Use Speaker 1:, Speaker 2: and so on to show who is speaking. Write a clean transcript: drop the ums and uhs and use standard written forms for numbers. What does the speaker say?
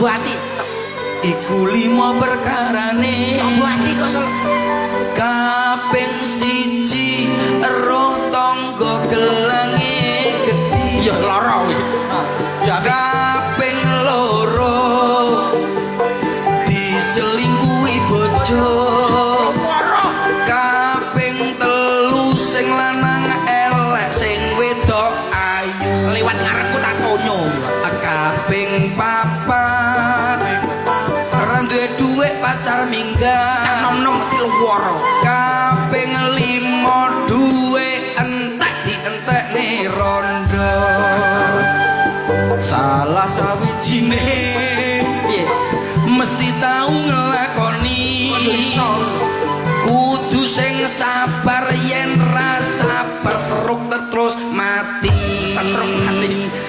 Speaker 1: Tombo ati.
Speaker 2: Iku lima perkarane.
Speaker 1: Tombo ati kok sol.
Speaker 2: Kaping siji, eroh tangga gelange gedhi.
Speaker 3: Iya, lara kuwi. Ya apik.
Speaker 2: Kaping loro, diselingkuhi bojo.
Speaker 1: Lara.
Speaker 2: Kaping telu, sing lanang elek, sing wedok ayu.
Speaker 1: Lewat ngarepku tak tonyo.
Speaker 2: Kaping papat, ora duwe dhuwit, pacar minggat.
Speaker 1: Nom-nom mesti lara.
Speaker 2: Kaping lima, duwe entek dientekne rondo. Salah sawijine
Speaker 1: Piye?
Speaker 2: mesti tau nglakoni.
Speaker 1: Iso.
Speaker 2: Kudu sing sabar, yen ra sabar stroke terus mati.
Speaker 1: Stroke mati.